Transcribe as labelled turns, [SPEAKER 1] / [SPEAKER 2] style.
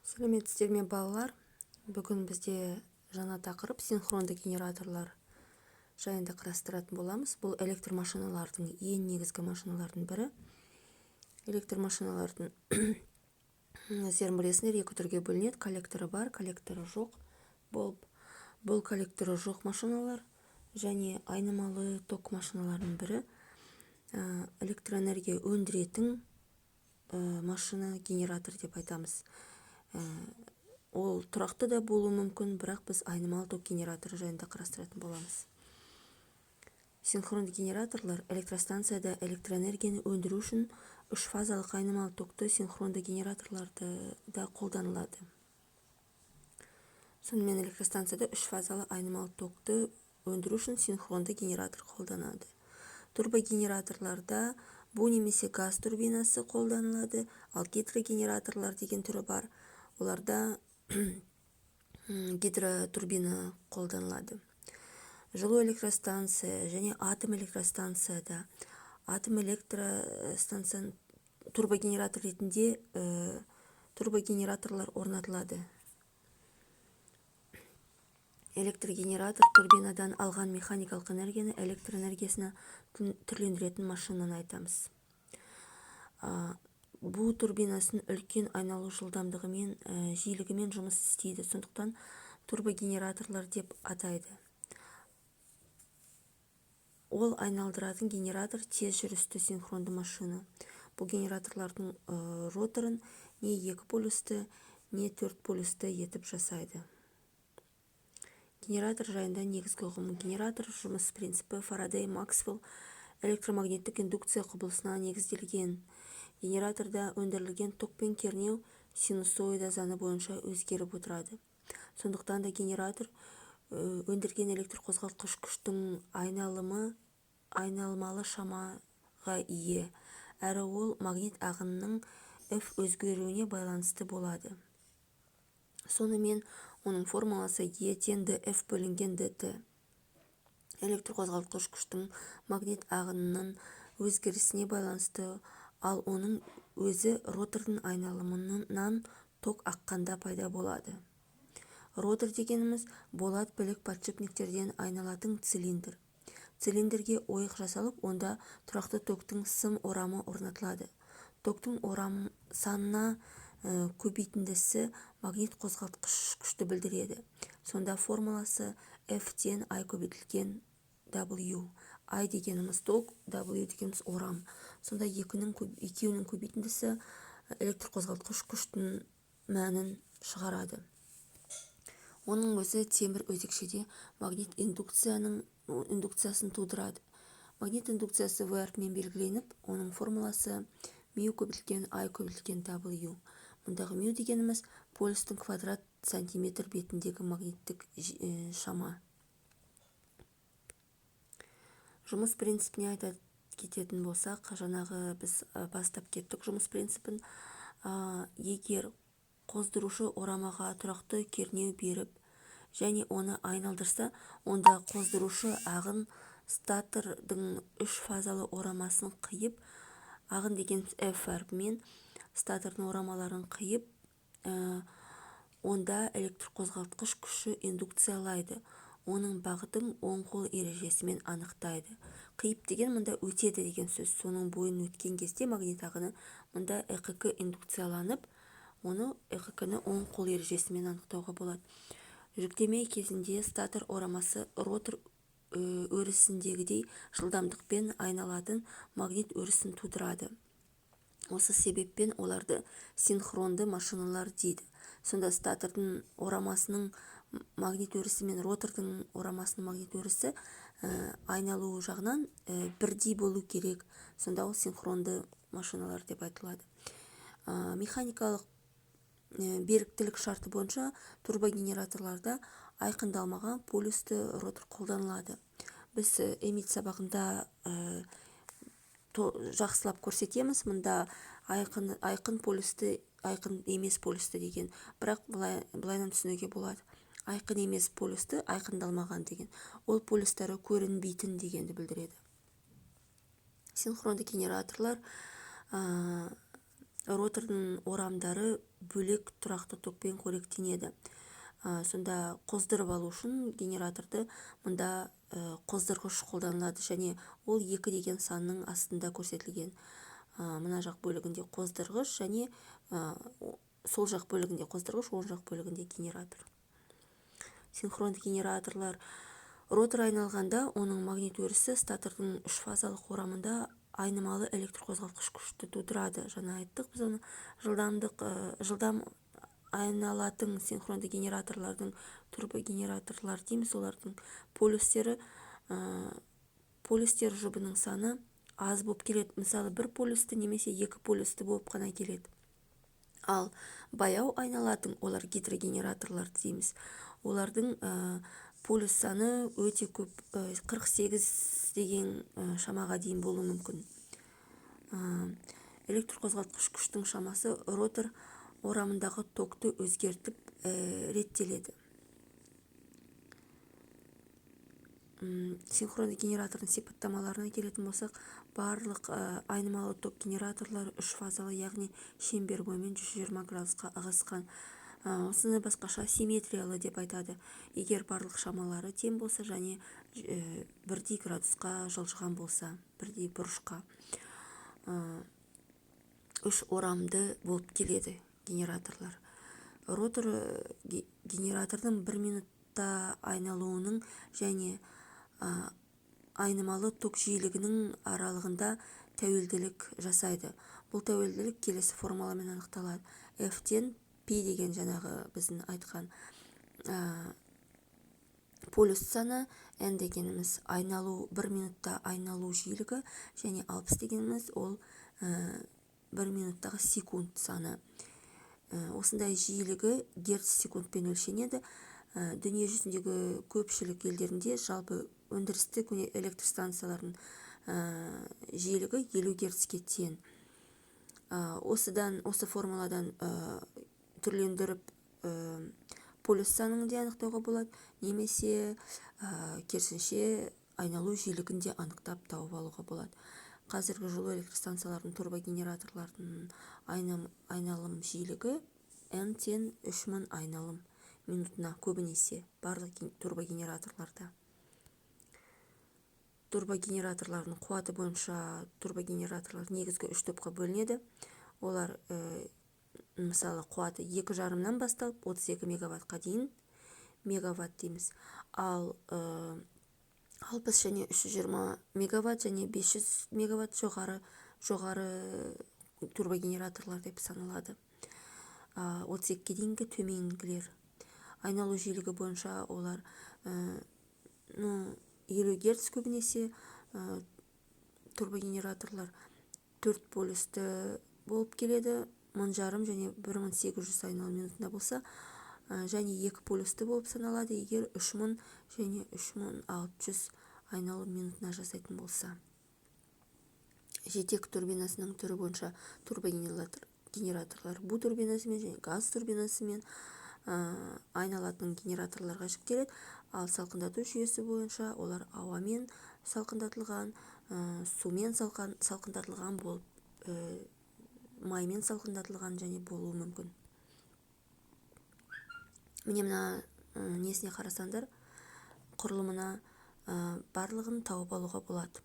[SPEAKER 1] Сәлеметсіздер ме, балалар! Бүгін бізде жаңа тақырып, синхронды генераторлар жайында қарастыратын боламыз. Бұл электр машиналардың ең негізгі машиналардың бірі. Электр машиналардың, өздерің білесіңдер, екі түрге бөлінеді: коллекторы бар, коллекторы жоқ болып. Бұл коллекторы жоқ машиналар және айнымалы ток машиналарының бірі. Электроэнергия өндіретін машина генератор деп айтамыз. Ол тұрақты да болуы мүмкін, бірақ біз айнымалы ток генераторы жайында қарастыратын боламыз. Синхронды генераторлар электростанцияда электроэнергияны өндіру үшін үш фазалық айнымалы токты синхронды генераторларды да қолданылады. Сонымен, электростанцияда үш фазалы айнымалы токты өндіру үшін синхронды генератор қолданады. Турбогенераторларда бу немесе газ турбинасы қолданылады, ал гидрогенераторлар деген түрі бар, оларда гидротурбина қолданылады. Жылу электростанция және атом электростанцияда атом электростанцияның турбогенератор ретінде турбогенераторлар орнатылады. Электрогенератор турбинадан алған механикалық энергияны электр энергиясына түрлендіретін машинаны айтамыз. Бу турбинасын үлкен айналу жылдамдығымен, жиілігімен жұмыс істейді, сондықтан турбогенераторлар деп атайды. Ол айналдыратын генератор тез жүрісті синхронды машина. Бұл генераторлардың роторын не екі полюсті, не төрт полюсті етіп жасайды. Генератор жайында негізгі ұғым. Генератор жұмыс принципі Фарадей, Максвелл электромагниттік индукция құбылысына негізделген. Генераторда өндірілген ток пен кернеу синусоида заңы бойынша өзгеріп отырады. Сондықтан да генератор өндірген электр қозғалтқыш күштің айналымы айналмалы шамаға ие, әрі ол магнит ағынының F өзгеруіне байланысты болады. Сонымен, оның формуласы Е тең dF бөлінген dt. Электр қозғалтқыш күштің магнит ағынының өзгерісіне байланысты, ал оның өзі ротордың айналымынан ток аққанда пайда болады. Ротор дегеніміз болат білік подшипниктерден айналатын цилиндр. Цилиндрге ойық жасалып, онда тұрақты токтың сым орамы орнатылады. Токтың орам санына көбейтіндісі магнит қозғалтқыш күшті білдіреді. Сонда формуласы F тең I көбейтілген W. I дегеніміз ток, W дегеніміз орам. Сонда екеуінің көбейтіндісі электр қозғалтқыш күштің мәнін шығарады. Оның өзі темір өзекшеде магнит индукциясын тудырады. Магнит индукциясы В әрпімен белгіленіп, оның формуласы мю көбейтілген I көбейтілген W. Мұндағы мю дегеніміз полюстің квадрат сантиметр бетіндегі магниттік шама. Жұмыс принципіне айта кететін болсақ, жаңағы біз бастап кеттік жұмыс принципін. Егер қоздырушы орамаға тұрақты кернеу беріп және оны айналдырса, онда қоздырушы ағын статордың үш фазалы орамасын қиып, ағын деген F әрпімен, статордың орамаларын қиып, онда электр қозғалтқыш күші индукциялайды, оның бағытын оң қол ережесімен анықтайды. Қиып деген мұнда өтеді деген сөз. Соның бойын өткен кезде магнит ағыны, мұнда ЭҚК индукцияланып, оны, ЭҚК-ны оң қол ережесімен анықтауға болады. Жүктеме кезінде статор орамасы ротор өрісіндегідей жылдамдықпен айналатын магнит өрісін тудырады. Осы себеппен оларды синхронды машиналар дейді. Сонда статордың орамасының магнит өрісі мен ротордың орамасының магнит өрісі айналуы жағынан бірдей болу керек. Сонда ол синхронды машиналар деп айтылады. Механикалық беріктілік шарты бойынша турбогенераторларда айқындалмаған полюсті ротор қолданылады. Біз ЭМИТ сабағында жақсылап көрсетеміз мұнда айқын полюсті, айқын емес полюсті деген. Бірақ былай былайынан түсінуге болады: айқын емес полюсті, айқындалмаған деген ол полюстары көрінбейтін дегенді білдіреді. Синхронды генераторлар. Ротордың орамдары бөлек тұрақты токпен қоректенеді. Сонда қоздырып алу үшін генераторды мұнда қоздырғыш қолданылады және ол 2 деген санның астында көрсетілген. Мына жақ бөлігінде қоздырғыш және сол жақ бөлігінде қоздырғыш, оң жақ бөлігінде генератор. Синхронды генераторлар. Ротор айналғанда оның магнит өрісі статордың үшфазалық орамында айнымалы электр қозғалтқыш күшті тудырады. Жаңа айттық біз оны. Жылдам айналатын синхронды генераторлардың турбогенераторлар дейміз. Олардың полюстер жұбының саны аз болып келеді. Мысалы, бір полюсті немесе екі полюсті болып қана келеді. Ал баяу айналатын олар гидрогенераторлар дейміз. Олардың полюс саны өте көп, 48 деген шамаға дейін болуы мүмкін. Электр қозғалтқыш күштің шамасы ротор орамындағы токты өзгертіп реттеледі. Синхронды генератордың сипаттамаларына келетін болсақ, барлық айнымалы ток генераторлары үш фазалы, яғни шеңбер бойымен 120 градусқа ығысқан. Осыны басқаша симметриялы деп айтады. Егер барлық шамалары тең болса және бірдей градусқа жылжыған болса, бірдей бұрышқа. Үш орамды болып келеді генераторлар. Ротор генератордың бір минутта айналуының және айнымалы ток жиілігінің аралығында тәуелділік жасайды. Бұл тәуелділік келесі формуламен анықталады. F-тен P деген жаңағы біздің айтқан полюс саны, N дегеніміз айналу, бір минутта айналу жиілігі, және 60 дегеніміз ол бір минуттағы секунд саны. Осындай жиілігі герц секундпен өлшенеді. Дүние жүзіндегі көпшілік елдерінде жалпы өндірістік электр станцияларының жиілігі 50 герцке тең. Осы формуладан түрлендіріп полюс санын де анықтауға болады, немесе керісінше айналу жиілігін де анықтап тауып алуға болады. Қазіргі жылу электр станцияларының турбогенераторларының айналым жиілігі N тең 3000 айналым минутына көбінесе барлық турбогенераторларда. Турбогенераторлардың қуаты бойынша турбогенераторлар негізгі үш топқа бөлінеді. Олар, мысалы, қуаты екі жарымнан басталып отыз екі мегаваттқа дейін мегаватт дейміз. Ал 60 және үш жүз жиырма мегаватт және бес жүз мегаватт жоғары турбогенераторлар деп саналады. Отыз екіге дейінгі төменгілер. Айналу жиілігі бойынша олар 50 герц көбінесе, турбогенераторлар 4 полюсті болып келеді, мың жарым және бір мың сегіз жүз айналу минутында болса, және 2 полюсті болып саналады, егер үш мың және үш мың алты жүз айналу минутына жасайтын болса. Жетек турбинасының түрі бойынша турбогенераторлар бу турбинасымен және газ турбинасымен айналатын генераторларға жіктеледі, ал салқындату жүйесі бойынша олар ауамен салқындатылған, сумен салқындатылған болып, маймен салқындатылған және болуы мүмкін. Міне мына несіне қарасаңдар, құрылымына, барлығын тауып алуға болады.